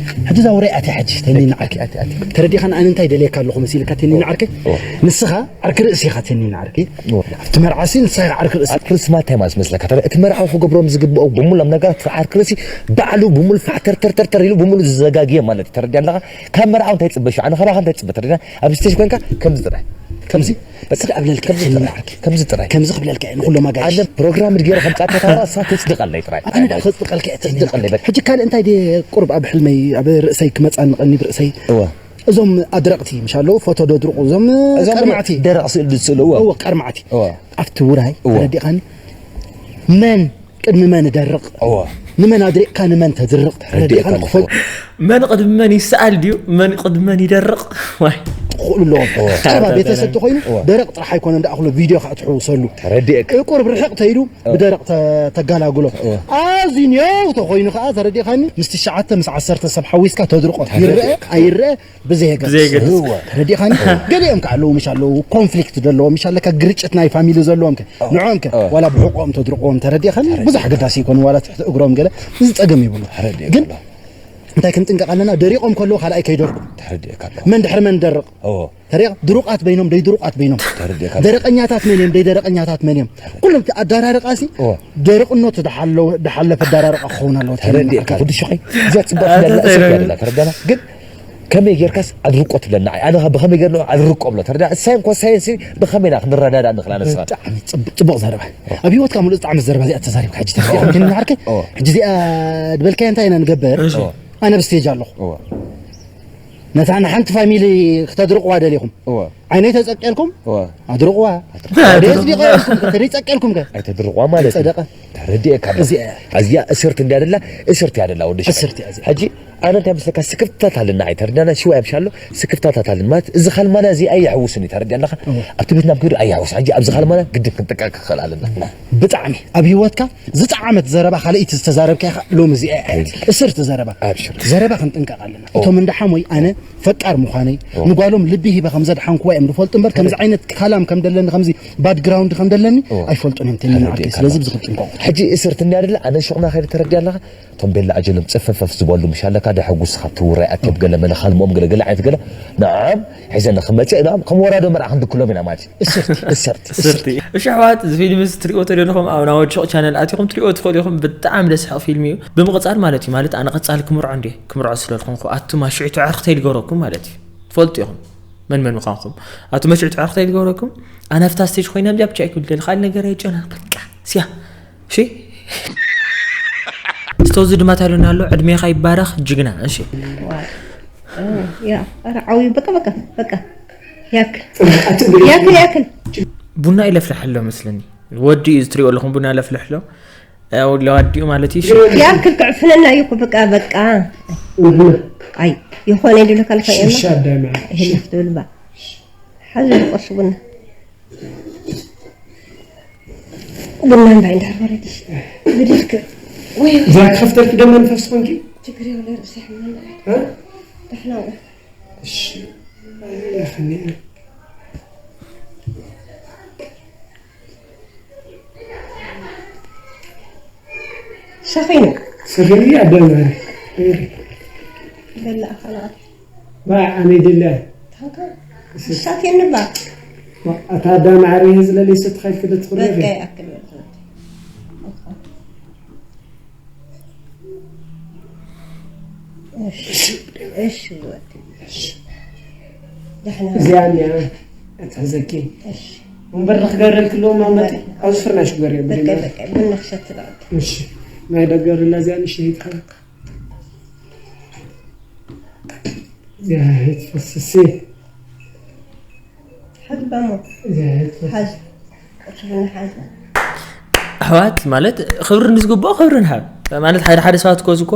ሕጂ እዛ ወረ ኣትያ ሕጂ፣ ተኒ ንዓኪ፣ ኣትያ፣ ኣትያ። ተረዲኻን ኣነ እንታይ ደልየካ ኣለኹ መሲልካ፣ ተኒ ንዓርከይ? ንስኻ ዓርኪ ርእሲ ኢኻ፣ ተኒ ንዓርከይ። ኣብቲ መርዓሲ ንስኻ ኢኻ ዓርኪ ርእሲ። ዓርኪ ርእሲ ማለት እንታይ ማለት መስለካ? ተረ-፣ እቲ መርዓዊ ክገብሮም ዝግብኦ ብምሎም ነገራት ዓርኪ ርእሲ ባዕሉ ብምሉ ፋሕ ተር ተር ተር ተር ኢሉ ብምሉ ዝዘጋግየ ማለት እዩ። ተረዲኣ ኣለኻ? ካብ መርዓዊ እንታይ ትጽበ? ሽዑ ኣነ ካባኻ እንታይ ትጽበ? ተረዲና ኣብ ስቴጅ ኮንካ ከምዚ ጥራይ። ከምዚ? በቃ። ስለ ኣብለልካ ከምዚ ጥራይ። ከምዚ ጥራይ። ከምዚ ክብለልካ እየ ንኹሎም ኣጋይሽ። ኣነ ፕሮግራም ድጌረ ከምጻካ ታባ እሳ ተጽድቐለይ ጥራይ። ኣነ ደኣ ከጽድቐልካ እየ፣ ተኒ ተጽድቐለይ ንዓርከይ። በቃ። ሕጂ ካልእ እንታይ ድየ ቁሩብ ኣብ ሕልመይ፣ ኣብ ርእሰይ ክመጻ ንቐኒ ብርእሰይ። እወ። እዞም ኣድረቕቲ ምሽ ኣለዉ፣ ፎቶ ደድርቑ፣ እዞም እዞም ቀርማዕቲ። ደረቕ ስእሊ ዝስእሉ፣ እወ። እወ፣ ቀርማዕቲ። እወ። ኣብቲ ውራይ፣ እወ። ተረዲኻኒ? መን ቅድሚ መን እደርቕ? እወ። ንመን ኣድሪቕካ ንመን ተድርቕ? ተረዲእካ ተረዲኻኒ? ኣለኹ። ክፈል-፣ መን ቅድሚ መን ይሰኣል ድዩ? መን ቅድሚ መን ይደርቕ? ዋይ። ክኽእሉ ኣለዎም። እወ። ቀረባ ተረዲእካ ቤተሰብ ኣለኒ። ተኾይኑ እወ። ደረቕ ጥራሕ ኣይኮነን ደኣ ክሎ ቪድዮ ከዓ ትሕውሰሉ። ተረዲእካ። ቁሩብ ርሕቕ ተይሉ እወ። ብደረቕ ተ-፣ ተጋላግሎ። እወ። ኣዝዩ ኔው ተኾይኑ ከዓ ተረዲኻኒ? ምስ ትሽዓተ ምስ ዓሰርተ ሰብ ሓዊስካ ተድርቆ። ይረአ ተረዲእካ። ኣይረአ ብዘየገድስ። ብዘየገድስ። እወ። ተረዲኻኒ? ገሊኦም ከ ኣለዉ፣ ምሽ ኣለዉ፣ ኮንፍሊክት ዘለዎም፣ ምሽ ኣለካ ግርጭት ናይ ፋሚሊ ዘለዎም ከ? እወ። ንዕኦም ከ? እወ። ዋላ ብሕቆም ተድርቆም፣ ተረዲኻኒ? ተረዲእካ። ብዙሕ ኣገዳሲ ይኮኑ፣ ዋላ ትሕቲ እግሮም ገለ፣ እዚ ጸገም ይብሉ። ተረዲእካ ግን ኣሎ። እንታይ ክንጥንቀቕ ኣለና? ደሪቖም ከለዉ ካልኣይ ከይደርቁ። ተረዲእካ ኣሎ። መን ድሕሪ መን ደርቕ? እወ። ተረዲእካ? ድሩቓት በይኖም፣ ደይ ድሩቓት በይኖም። ተረዲእካ ኣሎ። ደረቐኛታት መን እዮም፣ ደይ ደረቐኛታት መን እዮም? ኩሎም እቲ ኣዳራርቓ ሲ እወ። ደረቕነቱ ድሓሎ-፣ ድሓለፈ ኣዳራርቓ ክኸውን ኣለዎ። ተረዲእካ ኣሎ። ኩሉ ሸኸይ፣ እዚኣ ጽቡቕ ኣታ ትብለና፣ እሰብ ተረዲእካ። ያደላ፣ ተረዳና? ግን ከመይ ጌርካስ ኣድርቆ ትብለና? ኣነ ኸ ብኸመይ ጌርና ኣድርቆ ብሎ? ተረዳ? እሳይ እኮ ሳይንስ ብኸመይ ኢና ክንረዳዳ ንኽእል? ኣነ ንስኻ? ብጣዕሚ ጽቡቕ፣ ጽቡቕ ዘረባ። ኣብ ህይወትካ ሙሉእ ዝጠዓመት ዘረባ እዚኣ ተዛሪብካ ሕጂ ተረዲእካ። ኦ። ግን ንዓርከይ፣ ኦ። ሕጂ እዚኣ ዝበልካያ እንታይ ኢና ንገብር? እሺ። ኦ። ኣነ ብስቴጅ ኣለኹ። ኦ። ነታ ንሓንቲ ፋሚሊ ክተድርቕዋ ደሊኹም። ኦ። ዓይነይ ተጸቀልኩም? ኦ። ኣድርቕዋ። ኣድርቕዋ። ደስ ቢቐልኩም፣ ተደይ ጸቀልኩም ከ? ኣይተድርቕዋ ማለት እዩ። ጸደቐ። ተረዲኤካ ኣለኹ። እዚኣ እያ። እዚኣ እስርቲ እንድያ ደላ፣ እስርቲ እያ ደላ ወዲ ሸኸይ። እስርቲ እያ እዚኣ። ሕጂ ኣነ እንታይ መስለካ፣ ስክፍታት ኣለና፣ ኣይተረዳና፣ ሽዋ እያ ምሻሎ፣ ስክፍታታት ኣለና። ማለት እዚ ኻልማና እዚ ኣየሕውስን እዩ፣ ተረዲኣ ኣለኻ? እወ። ኣብቲ ቤትና ኣብ ከይዱ ኣየሕውስን። ሕጂ ኣብዚ ኻልማና ግድን ክንጥቀቅ ክኽእል ኣለና። ብጣዕሚ ኣብ ህይወትካ ዝጠዓመት ዘረባ ካልኣይቲ ዝተዛረብካ ኢኻ፣ ሎሚ እዚኣ እያ። ሕጂ እስርቲ ዘረባ። ኣብሽር። ዘረባ ክንጥንቀቕ ኣለና። እወ። እቶም እንዳ ሓሞይ ኣነ ፈቃር ምዃነይ፣ እወ። ንጓሎም ልቢ ሂበ ከም ዘድሓንኩዋ እዮም ዝፈልጡ እምበር፣ ከምዚ እወ። ዓይነት ካላም ከም ደለኒ፣ ከምዚ ባክግራውንድ ከም ደለኒ እወ። ኣይፈልጡን እዮም፣ ተሚና ተረዲእካ ዓርከይ። ስለዚ ኣለኻ። ብዚ ክትጥንቀቑ። ሕጂ እስርቲ እንድያ ደላ፣ ኣነ ሹቕና ከይደ ተረዲኣ ኣለኻ? እቶም ቤላ ኣጀሎም ጽፈፈፍ ዝበሉ ምሽ ኣለካ፣ ደሐጉስ ካብ ትውራይ ኣትዮም ገለ መለ ኻልምኦም ገለ ገለ ዓይነት ገለ፣ ንዓም ሒዘ ንኽመጽእ፣ ንዓም ከም ወራዶ መርዓ ክንድክሎም ኢና ማለት እዩ። እስርቲ። እስርቲ። እስርቲ። እሺ ኣሕዋት፣ እዚ ፊልም እዚ ትሪእዎ ተደለኹም ኣብ ናወድ ሹቕ ቻነል ኣቲኹም ትሪእዎ ትኽእሉ ኢኹም። ብጣዕሚ ደስሕቕ ፊልም እዩ። ብምቕጻል ማለት እዩ፣ ማለት ኣነ ቀጻሊ ክምርዖ እንድየ፣ ክምርዖ ስለ ዝኾንኩ፣ ኣቱም ኣሽዒቱ ዕርኽተይ ልገብረኩም ማለት እዩ። ትፈልጡ ኢኹም መን መን ምዃንኩም። ኣቱም ኣሽዒቱ ዕርኽተይ ልገብረኩም፣ ኣነ ኣብታ ስቴጅ ኮይነ ኣብዚኣ ብቻ ኣይክብል ደሊ፣ ካልእ ነገር ኣይጨነን፣ በቃ፣ ስያ። እሺ? ስቶዚ ድማ ታሉና ኣሎ፣ ዕድሜኻ ይባረኽ፣ ጅግና። እሺ። ዋው። ኦ፣ ያ፣ ኧረ ዓውዩ፣ በቃ፣ በቃ፣ በቃ። ያክል። ያክል፣ ያክል። ቡና ይለፍልሕ ኣሎ መስለኒ። ወዲ እዩ ዝትሪኦ ኣለኹም፣ ቡና ለፍልሕ ኣሎ። ያው ለዋዲኡ ማለት እዩ። ያክል ክዕፍነና እዩ እኮ፣ በቃ፣ በቃ። እህ። ኣይ፣ ይኾነ ኢሉ ለካ ልካ እዩ። ሽሻ ዳይማ። ይሄ ልፍት ብልባ። ሓዘ ቁርስ ቡና። ቡና እምባይ እንዳር ወረዲ። ብድልክ። ወይ። እዛ ክኸፍተልኪ ደሞ ንፈስ ኮንኪ? ችግር የለ፣ ርእሲ ሕመና። እ? ደሕና እየ። እሺ። ይኸኒ። ሻፈይነ ስርልያ ደመረ በላ ኣኸላ ባ ኣነ ይደልያ ሻፈይነ ባ ኣታ ዳመረ ዝለለይ ስትኸልክ በቃ ደትኽሪ ይኣክል በል። እሺ እሺ ወዲ ደሕና እዚኣ እኒኣ ኣትሕዘኪ እሺ ወንበር ንክገረልክልዎም ማመት ኣብዚ ፍርናሽ ግበርዮ በቃ ብድና በቃ ቡና ክሸትላል እሺ ናይ ደገርላ እዚኣ ንሽሂት ከ እዚኣ ሄት ፈስሲ ሓግባሞ እዚኣ ሄት ፈስሲ ሓዝ ቁርብን ሓዝ ኣሕዋት ማለት ክብሪ ንዝግብኦ ክብሪ ንሃብ ማለት ሓደ ሓደ ሰባት ኮዚ እኮ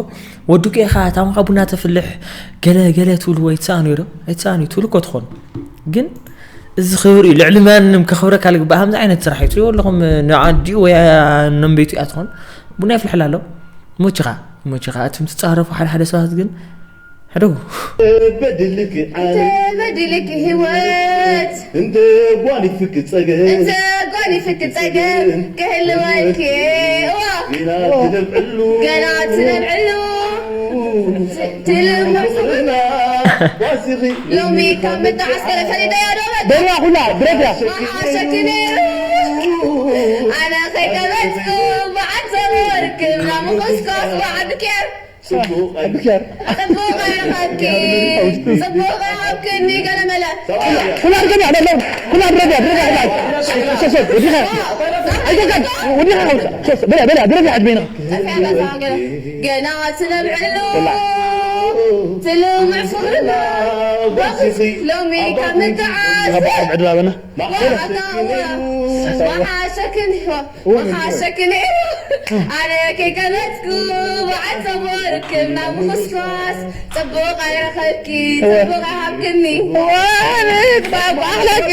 ወዱቂ ኢኻ ታምኻ ቡና ተፍልሕ ገለ ገለ ትብልዎ ኣይትሰኣኑ ዶ ኣይትሰኣኑ ትብሉ እኮ ትኾኑ ግን እዚ ክብሪ እዩ ልዕሊ ማንም ከኽብረካ ልግባእ ከምዚ ዓይነት ስራሕ እዩ ትሪእዎ ኣለኹም ንዓዲኡ ወይ ነንቤቱ እያ ትኾን ቡና ይፍልሐላ ኣሎ ሞችኻ ሞችኻ እትም ትጻረፉ ሓደ ሓደ ሰባት ግን ሕደጉ በድልክ ዓለም ተበድልክ ህይወት እንደ ጓሊፍክ ጸገም እንተ ጓሊፍክ ጸገም ክህልወልክ እዋ ጌና ትነብዕሉ ገና ትነብዕሉ ትልምዕና ዋሲኺ ሎሚ ካብ ምጣዓስ ገለ ፈሊጠያ ዶ በቃ በርያ ኩላ ብረድያ መሓሸኪ ነይሩ ኣነ ከይቀበጽኩ በዓል ዘወርክብ ናብ ምኹስኳስ በዓል ብኬር ጽቡቕ ብኬር ጽቡቕ ኣይረኸብኪ ጽቡቕ ኣይሃብክኒ ገለመለ ኩላ ርገምያ ሎ ኩላ ብረድያ ብረድያ ሶሶ ወዲኻ ኣይገጋድ ወዲኻ ሓውሳ ሶሶ በርያ በርያ ብረድያ ዕድሜና ገና ትነብዕሉ ትልምዕ ፍቕርና ሎሚ ካብ ምጥዓስ ካብ በዓል ዕድል ኣበና ወሓሸክን ወሓሸክን ነይሩ ኣነ ከይቀለጥኩ በዓል ሰቦ ርክብና ምኹስኳስ ጽቡቕ ኣይረኸብኪ ጽቡቕ ኣይሃብክኒ ዋልክ ባባዕለክ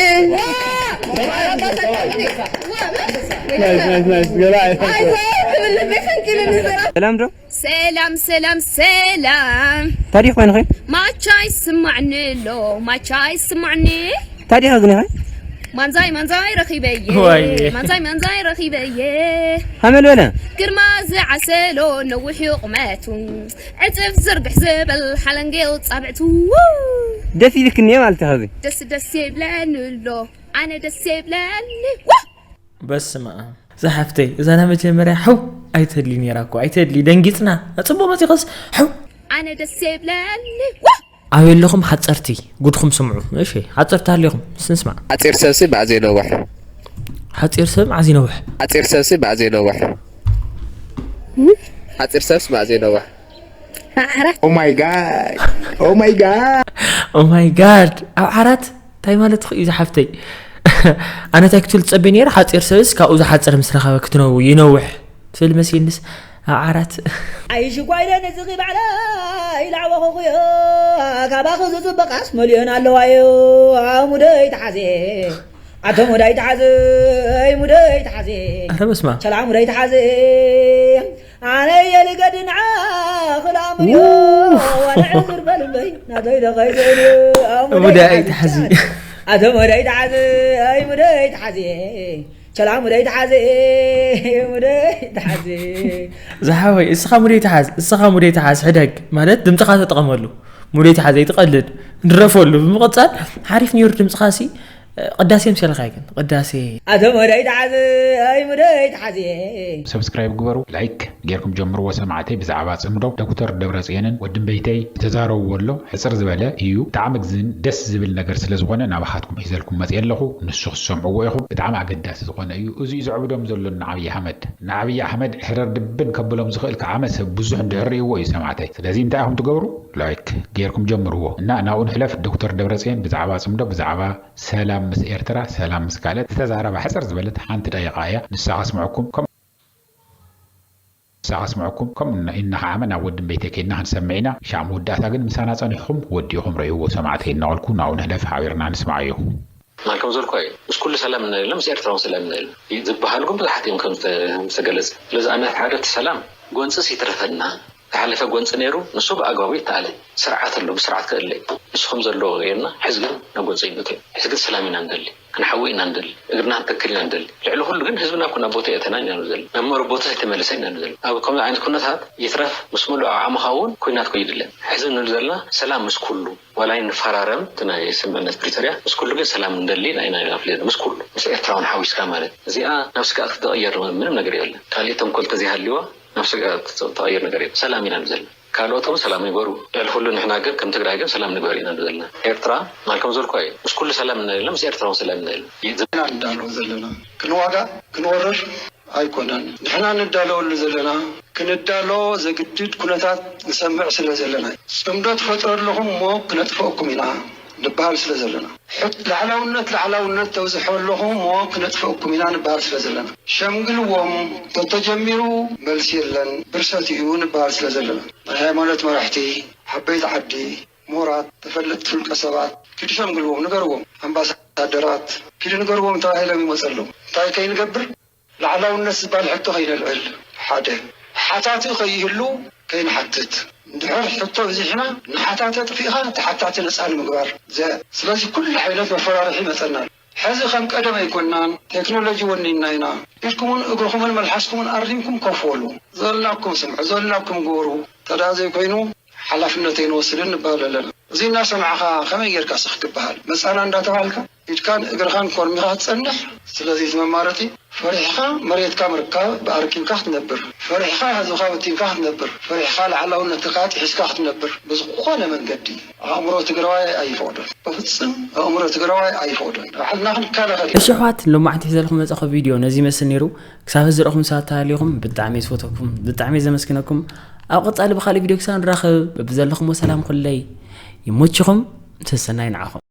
ናይስ ናይስ ናይስ ገላ ክብል ልበይ ፈንቂሉኒ ዘራ ሰላም ዶ ሰላም ሰላም ሰላም ታዲያ ኮይንኺ ማቻ ይስማዕኒ ኣሎ ማቻ ይስማዕኒ ታዲያ ግን ኸ ማንዛይ ማንዛይ ረኺበየ ወይ። ማንዛይ ማንዛይ ረኺበየ ሃመል በለ ግርማ ዝዓሰሎ ነዊሕ ቁመቱ ዕፅፍ ዝርግሕ ዝብል ሓለንጌው ፃብዕቱ ደስ ይልክኒ ማለት ኸዚ ደስ ደስ ይብለኒ ኣሎ ኣነ ደስ ይብለኒ ዋ በስመ ኣብ ዝሓፍተይ እዛ ናይ መጀመርያ ሕው ኣይተድሊ ነይራ እኮ ኣይተድሊ ደንጊፅና ፅቡቅ መፂኸስ ሕው ኣነ ደስ ይብለኒ ኣበይ ኣለኹም ሓፀርቲ ጉድኹም ስምዑ እሺ ሓፀርቲ ኣለኹም ስንስማዕ ሓፂር ሰብሲ ባዕ ዘይነውሕ ሓፂር ሰብ መዓዝ ይነውሕ ሓፂር ሰብሲ ባዕ ዘይነውሕ ሓፂር ሰብሲ ባዕ ዘይነውሕ Oh my god. Oh my god. ኦማይ ጋድ ኣብ ዓራት እንታይ ማለት እዩ ዝሓፍተይ ኣነ እንታይ ክትብል ዝፀበ ነይረ ሓፂር ሰብስ ካብኡ ዝሓፀረ ምስ ረኸበ ክትነው ይነውሕ ትብል መሲልንስ ኣብ ዓራት ኣይሽኳ ኢለ ንስኺ ባዕላ ኢላዕወኹኹዮ ካባኺ ዝፅበቃስ መሊኦን ኣለዋዮ ኣው ሙደይ ተሓዜ ኣቶ ሙዳይ ተሓዘ ኣይ ሙደይ ተሓዜ ኣረ በስማ ቸላ ሙዳይ ተሓዘ ኣነ የልገድን ዓኽላ ምንዮ ዋነ ዕዝር በልበይ ናተይ ደኸይዘልዮ ሙዳይ ተሓዚ ኣቶ ሙዳይ ተሓዘ ኣይ ሙደይ ተሓዜ ቸላ ሙደይ ተሓዘ ሙደይ ተሓዘ ዝሓወይ እስኻ ሙደይ ተሓዝ እስኻ ሙደይ ተሓዝ ሕደግ ማለት ድምፅኻ ተጠቐመሉ ሙደይ ተሓዝ ኣይትቐልድ ድረፈሉ ብምቕፃል ሓሪፍ ነይሩ ድምፅኻ ሲ ቅዳሴ ምሰልኻ ግን ቅዳሴ ኣቶ ሙደይ ተሓዘ ኣይ ሙደይ ተሓዘ ሰብስክራይብ ግበሩ ላይክ ጌርኩም ጀምርዎ ሰማዕተይ ብዛዕባ ፅምዶ ዶክተር ደብረፅየንን ወድምበይተይ ዝተዛረብዎ ኣሎ ሕፅር ዝበለ እዩ ብጣዕሚ ግን ደስ ዝብል ነገር ስለ ዝኾነ ናባኻትኩም ሒዘልኩም መፅየ ኣለኹ ንሱ ክትሰምዕዎ ኢኹም ብጣዕሚ ኣገዳሲ ዝኾነ እዩ እዙ እዩ ዘዕብዶም ዘሎ ንዓብዪ ኣሕመድ ንዓብዪ ኣሕመድ ሕረር ድብን ከብሎም ዝኽእል ከዓ መሰብ ብዙሕ እንድሕር ርእይዎ እዩ ሰማዕተይ ስለዚ እንታይ ኢኹም ትገብሩ ላይክ ጌርኩም ጀምርዎ እና ናብኡ ንሕለፍ ዶክተር ደብረፅየን ብዛዕባ ፅምዶ ብዛዕባ ሰላም ምስ ኤርትራ ሰላም ምስ ካልእ ዝተዛረባ ሕፅር ዝበለት ሓንቲ ደቂቃ እያ ንሳ ከስምዐኩም ከም ንሳ ከስምዐኩም ከምኡ ኢልና ከዓመ ናብ ወዲ ቤተይ ከይድና ክንሰምዕ ኢና ሻዕ መወዳእታ ግን ምሳና ፀኒሕኹም ወዲእኹም ረእይዎ ሰማዕተይ እናበልኩ ናብኡ ንሕለፍ ሓቢርና ንስማዓዮ ማን ከም ዘልኳ እዩ ምስ ኩሉ ሰላም እንልና ምስ ኤርትራ እውን ሰላም እንልና ዝበሃል ግን ብዙሓት እዮም ከም ዝተገለጸ ስለዚ ኣነ ሓደ እቲ ሰላም ጎንፅስ ይትረፈና ዝሓለፈ ጎንፂ ነይሩ፣ ንሱ ብኣግባቡ ይተኣለ። ስርዓት ኣሎ፣ ብስርዓት ክእለ እዩ። ንስኹም ዘለዎ ጌርና፣ ሕዚ ግን ናብ ጎንፂ እዩ ንእቶ። ሕዚ ግን ሰላም ኢና ንደሊ፣ ክንሓዊ ኢና ንደሊ፣ እግርና ክንተክል ኢና ንደሊ። ልዕሊ ኩሉ ግን ህዝብና እኮ ናብ ቦታ የእተና ኢና ንብል ዘለና፣ ናብ መረቦቱ ኣይተመለሰ ኢና ንብል ዘለና። ኣብ ከምዚ ዓይነት ኩነታት ይትረፍ ምስ ሙሉእ ዓቕምኻ እውን ኩናት እኮ ይድለ። ሕዚ ንብል ዘለና ሰላም ምስ ኩሉ፣ ዋላ ንፈራረም፣ እቲ ናይ ስምምዕነት ፕሪቶርያ፣ ምስ ኩሉ ግን ሰላም ንደሊ ኢና ኢና ንብል ዘለና፣ ምስ ኩሉ፣ ምስ ኤርትራውን ሓዊስካ ማለት። እዚኣ ናብ ስግኣት ክትቕየር ምንም ነገር የለን። ካሊእ ተንኮል ተዘይሃልዋ ናብ ስግኣት ትቕየር ነገር የለን። ሰላም ኢና ንብል ዘለና። ካልኦቶም ሰላም ይበሩ። ልዕሊ ኩሉ ንሕና ግን ከም ትግራይ ግን ሰላም ንግበር ኢና ንብል ዘለና። ኤርትራ ማለት ከም ዘልኳ እዩ። ምስ ኩሉ ሰላም ኢና ኢልና፣ ምስ ኤርትራ እውን ሰላም ኢና ኢልና። ኢና ንዳሎ ዘለና። ክንዋጋእ፣ ክንወርር ኣይኮነን። ንሕና ንዳለወሉ ዘለና፣ ክንዳሎ ዘግድድ ኩነታት ንሰምዕ ስለ ዘለና እዩ። ጽምዶ ትፈጥሩ ኣለኹም እሞ ክነጥፍአኩም ኢና ንበሃል ስለ ዘለና። ሕት-፣ ላዕላውነት፣ ላዕላውነት ተብዝሑ ኣለኹም እሞ ክነጥፍአኩም ኢና ንበሃል ስለ ዘለና። ሸምግልዎም፣ ተተጀሚሩ መልሲ የለን፣ ብርሰት እዩ ንበሃል ስለ ዘለና። ናይ ሃይማኖት መራሕቲ፣ ዓበይቲ ዓዲ፣ ምሁራት፣ ተፈለጥቲ ውልቀ ሰባት፣ ኪዱ ሸምግልዎም፣ ንገርዎም። ኣምባሳደራት፣ ኪዱ ንገርዎም ተባሂሎም ይመፁ ኣለዉ። እንታይ ከይንገብር? ላዕላውነት ዝበሃል ሕቶ ከይነልዕል፣ ሓደ። ሓታቲ ከይህሉ ከይንሓትት። እንድሕር ሕቶ ብዚሕና፣ ንሓታቲ ኣጥፊእኻ፣ ተሓታቲ ነፃ ንምግባር። ዘ-፣ ስለዚ ኩሉ ዓይነት መፈራርሒ ይመፀና ኣሎ። ሕዚ ከም ቀደም ኣይኮናን፣ ቴክኖሎጂ ወኒንና ኢና። ኢድኩምን እግርኹምን መልሓስኩምን ኣሪምኩም ኮፍ በሉ። ዘበልናኩም ስምዑ፣ ዘበልናኩም ግበሩ። ተዳ ዘይኮይኑ፣ ሓላፍነት ኣይንወስድን ንበሃል ኣለና። እዚ እናሰማዕኻ ከመይ ጌርካ ስኽ ክበሃል? መጻና እንዳተባሃልካ ኢድካን እግርኻን ኮርሚኻ ትጸንሕ። ስለዚ እቲ መማረጺ ፈሪሕኻ መሬትካ ምርካብ ኣርኪብካ ክትነብር፣ ፈሪሕኻ ህዝብኻ በቲንካ ክትነብር፣ ፈሪሕኻ ላዕላውነትካ ጥሒስካ ክትነብር ብዝኾነ መንገዲ ኣእምሮ ትግራዋይ ኣይፈቕዶን። በፍጽም ኣእምሮ ትግራዋይ ኣይፈቕዶን። ባዕልና ክንከላኸል ኢና። እሺ ኣሕዋት፣ ሎማዕንቲ ሒዘልኩም መጻኹ ቪድዮ ነዚ ይመስል ነይሩ። ክሳብ ሕዚ ዝረኹም ሰባት ተሃሊኹም ብጣዕሚ ዝፈተኩም፣ ብጣዕሚ ዘመስግነኩም። ኣብ ቀጻሊ ብኻልእ ቪድዮ ክሳብ ንራኸብ፣ በብዘለኹሞ ሰላም ኩለይ ይሞችኹም። ሰሰናይ ንዓኹም።